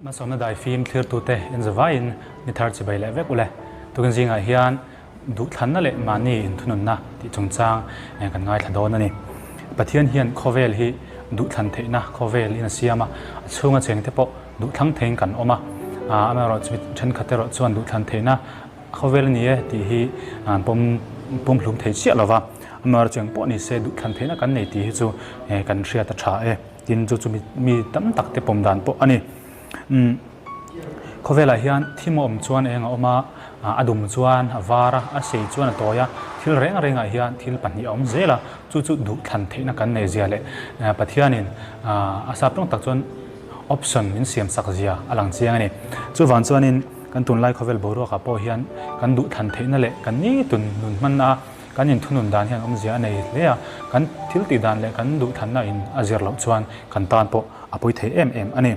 Hmasawnna daifim thlirtute en zavaiin ni thar chibai leh vek ule. Tukin zingah hian duhthlanna leh mahni inthununna tih chungchang kan ngaithla dawn a ni. Pathian hian khawvel hi duhthlan theihna khawvel in a siam a, a chhunga chengte pawh duhthlang theiin kan awm a. Amaherawhchu thenkhat erawh chuan duhthlan theihna Khawvel a ni e tih hi an pawm pumhlum thei chiah lo va, amaherawhchu eng pawh ni se duhthlan theihna kan nei tih hi chu kan hriat a tha e. Tin, chu chu mi tam tak te pawm dan pawh a ni. Umm khawvelah hian thim a awm chuan eng a awm a, a dum chuan a var a, a sei chuan a tawi a, thil reng rengah hian thil pahnih a awm zel a, chu chu duhthlan theihna kan nei zia leh Pathianin a sap tawng tak chuan option min siam sak zia a lang chiang a ni. Chuvang chuanin kan tunlai khawvel boruakah pawh hian kan duhthlan theihna leh kan nitun nun hmanna kan inthunun dan hian awmzia a nei hle a, kan thil tih dan leh kan duhthlanna in a zir loh chuan kan tan pawh a pawi thei em em a ni.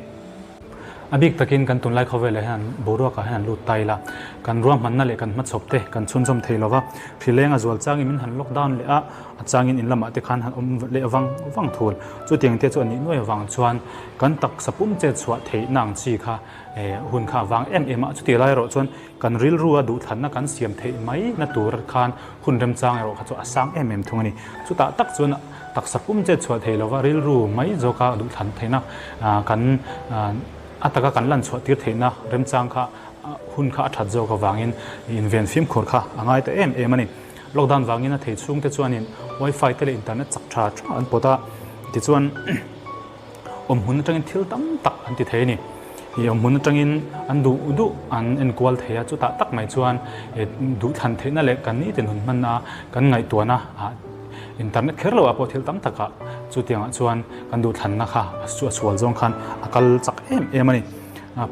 A bik takin kan tunlai khawvelah hian boruakah hian an lut ta ila, kan ruahmanna leh kan hmachhawp te kan chhunzawm thei lova, hrileng a zual changin min han lockdown leh a, a changin in lamah te khan han awm leh vang vang thul. Chutiang te chu a nih nuai avang chuan kan taksa pum chet chhuah theihna ang chi kha hun kha a vang em em a, chutih lai erawh chuan kan rilrua duhthlanna kan siam theih mai na tur khan hun remchang erawh kha chu a sang em em thung a ni. Chutah tak chuan taksa pum chet chhuah thei lova rilru mai zawka duhthlan theihna kan a taka kan lan chhuah tir theihna remchang kha hun kha a that zawk avangin inven fimkhur kha a ngai ta em em a ni. Lockdown vangin a thei chhungte chuanin wifi te leh internet chak tha tha an pawt a, tichuan Awmhmun atangin thil tam tak an ti thei a ni. Ih awmhmun atangin an duh duh an enkual thei a, chutah tak mai chuan ih duhthlan theihna leh kan nitin hun hmanna kan ngaihtuahna ah internet kher loh ah pawh thil tam takah chutiangah chuan kan duhthlanna kha a sual zawng khan a kal chak em em a ni.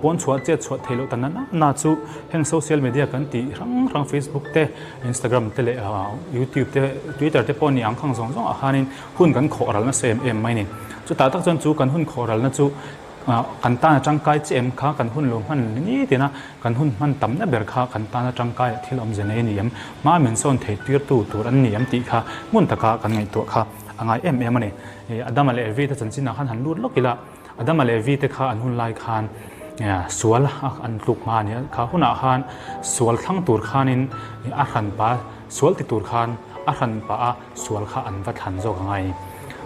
Pawn chhuah chet chhuah theih loh ta na na chu heng social media kan tih hrang hrang Facebook te, Instagram te leh YouTube te, Twitter te pawh ni ang khang zawng zawng ah khanin hun kan khawh ral nasa em em mai ni. Chutah tak chuan chu kan hun khawh ralna chu kan tana tangkai che em kha kan hun lo hman ni tina kan hun hman tamna ber kha kan tana tangkai ah thil awmze nei a ni em, hma min sawn thei tirtu tur an ni em tih kha ngun taka kan ngaihtuah kha a ngai em em a ni. Adama leh Evi te chanchinah khan han lut lawk ila Adama leh Evi te kha an hun lai khan sual an tluk hma a ni a, kha hunah khan sual thlang tur khanin a hranpa sual ti tur khan a hranpa a sual kha an va thlan zawk a ngai a ni.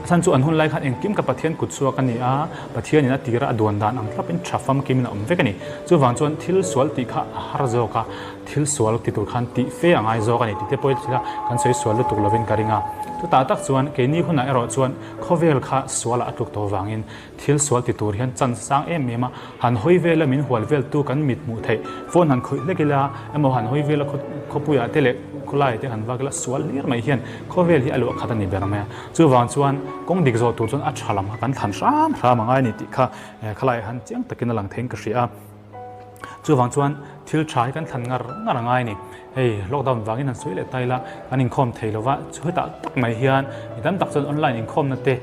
A chhan chu an hun lai khan engkim kha Pathian kut chhuak a ni a, Pathianin a tira a duan dan ang thlapin tha famkimin a awm vek a ni. Chuvang chuan thil sual tih kha a har zawk a, thil sual ti tur khan tih fe a ngai zawk a ni tih te pawh hi kan sawi sual lutuk lovin ka ring a. Chutah tak chuan keini hunah erawh chuan khawvel kha sualah a tluk tawh vangin Thil sual ti tur hian chance sang em em a, han hawi vela min hual veltu kan mit hmuh theih, phone han khawih hlek ila emaw han hawi vela khawpuiah te leh khawlaiah te han vak ila sual hlir mai hian khawvel hi a luah khat a ni ber mai a. Chuvang chuan kawng dik zawh tur chuan a tha lam kha kan thlan hram hram a ngai a ni tih kha khalaiah han chiang takin a lang theiin ka hria a. Chuvang chuan thil tha hi kan thlan ngar ngar a ngai a ni. Hei lockdown vangin han sawi leh ta ila kan inkhawm thei lo va, hetah tak mai hian mi tam tak chuan online inkhawmna te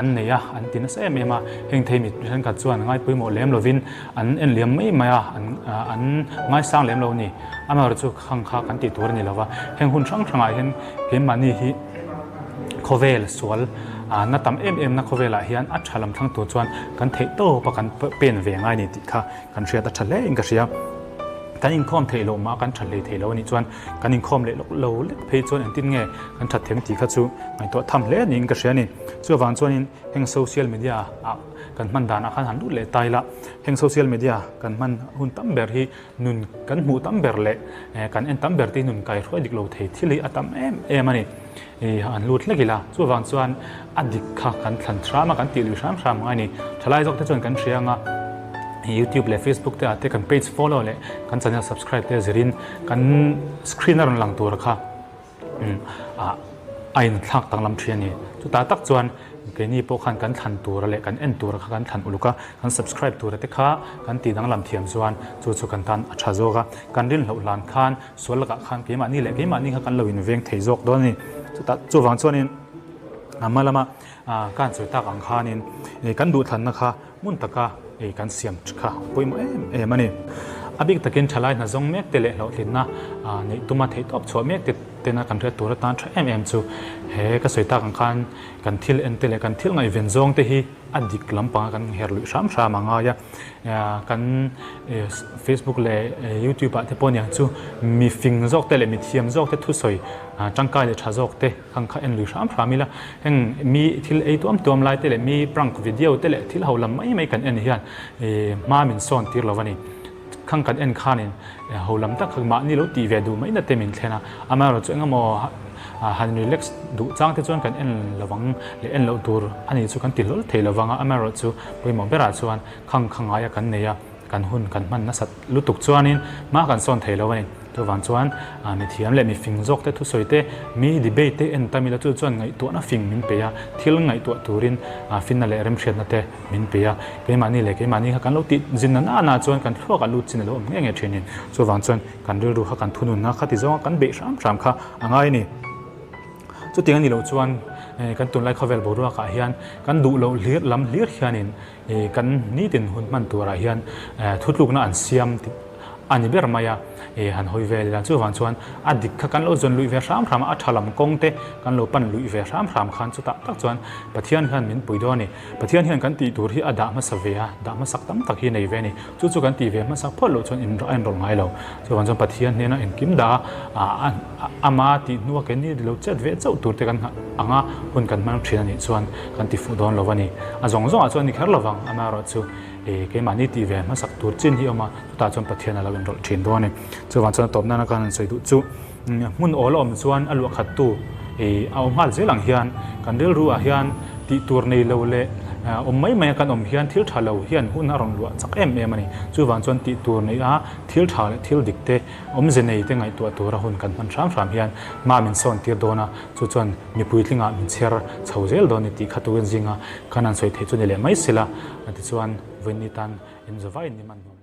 an nei a, an ti nasa em em a. Heng thei mi thenkhat chuan ngaipawimawh lem lovin an en liam mai mai a, an an ngaisang lem lo a ni. Amaherawhchu chu khang kha kan tih tur a ni lo va, heng hun hrang hrangah hian keimahni hi khawvel sual na tam em em na khawvelah hian a tha lam thlang tur chuan kan theih tawp a kan pen ve ngai a ni tih kha kan hriat a tha hle in ka hria. Kan inkhawm theih loh mah kan tha hlei thei lo a nih chuan kan inkhawm leh lawk lo lek phei chuan engtin nge kan that them tih kha chu ngaihtuah tham hle niin ka hria a ni. Chuvang chuanin heng social media ah kan hman danah khan han lut leh ta ila, heng social media kan hman hun tam ber hi nun kan hmuh tam ber leh kan en tam ber te hi nun kaihruai dik lo thei thil hi a tam em em a ni. Ih an lut hlek ila, chuvang chuan a dik kha kan thlan hram a, kan tih lui hram hram ngai a ni. Thalai zawk te chuan kan hria anga YouTube leh Facebook te ah te kan page follow leh kan channel subscribe te zirin kan screen a rawn lang tur kha a inthlak danglam thin a ni. Chutah tak chuan keini pawh khan kan thlan tura leh kan en tura kha kan thlan uluk a, kan subscribe tura te kha kan tih danglam thiam chuan chu chu kan tan a tha zawk a, kan rinhlauh hlan khan Sual lakah khan keimahni leh keimahni kha kan lo inveng thei zawk dawn a ni. Chutah chuvang chuanin a hma lama ka han sawi tak ang khanin kan duhthlanna kha hmun taka kan siam kha a pawimawh em em a ni. A bik takin thalai hna zawng mek te leh hlawhtlinna neih tuma theihtawp chhuah mek te. tena kan hriat tur atan tha em em chu he ka sawi tak ang khan kan thil en te leh kan thil ngaihven zawng te hi a dik lampanga kan her luih hram hram a ngai a. Kan Facebook leh YouTube ah te pawh aniang chu mi fing zawk te leh mi thiam zawk te thusawi tangkai leh tha zawk te khan kha en lui hram hram ila. Heng mi thil ei tuam tuam lai te leh mi prank video te leh thil ho lam mai mai kan en hian hma min sawn tir lo a ni. Khang kan en khanin ho lam tak kha mahni lo tih ve duh mai na te min thlen a, amaherawhchu eng emaw han relax duh chang te chuan kan en lovang leh en loh tur a nih chu kan ti hlawl thei lovang a, amaherawhchu pawimawh berah chuan khang kha ngaia kan nei a, kan hun kan hman nasat lutuk chuanin hma kan sawn thei lo a ni. Chuvang chuan mithiam leh mifing zawk te thusawi te, mi debate te en tam ila chu chuan ngaihtuahna fing min pe a, thil ngaihtuah turin finna leh remhriatna te min pe a. Keimahni leh keimahni kha kan lo tih zin na nana chuan kan thluakah lut chin a lo awm nge nge thin in. Chuvang chuan kan rilru kha kan thununna kha ti zawnga kan beih hram hram kha a ngai a ni. Chutiang a nih loh chuan kan tunlai khawvel boruakah hian kan duh loh hlir lam hlir hianin Kan nitin hun hman turah hian thutlukna an siam a ni ber mai a, han hawi vel ila chuvang chuan a dik kha kan lo zawn luih ve hram hram a, a tha lam kawng te kan lo pan luih ve hram hram khan chutah tak chuan Pathian hian min pui dawn a ni. Pathian hian kan tih tur hi a dah hmasa ve a, dah hmasak tam tak hi nei ve a ni. Chu chu kan tih ve hmasak phawt loh chuan a inrawlh ngai lo. Chuvang chuan Pathian hnena engkim dah a, ama tih hnua keini lo chet ve chauh tur te kan nghah ang a, hun kan hmang thin a nih chuan kan ti fuh dawn lo a ni. A zawng zawngah chuan ni kher lo vang, amaherawhchu keimahni tih ve hmasak tur chin hi a awm a, chutah chuan Pathian a lo inrawlh thin dawn a ni. Chuvang chuan a tawp nana khan an sawi duh chu hmun awl a awm chuan a luah khattu a awm nghal zel ang hian kan rilru ah hian tih tur nei lo leh awm mai mai a kan awm hian thil tha lo hian hun a rawn luah chak em em a ni. Chuvang chuan tih tur neih a thil tha leh thil dik te awmze nei te ngaihtuah tura hun kan hman hram hram hian hma min sawn tir dawn a, chu chuan mipui tlingah min chher chho zel dawn a ni tih kha tukin zinga kan han sawi theih chu ni leh mai sela tichuan vawiin ni tan in zawvaiin ni man hnuam.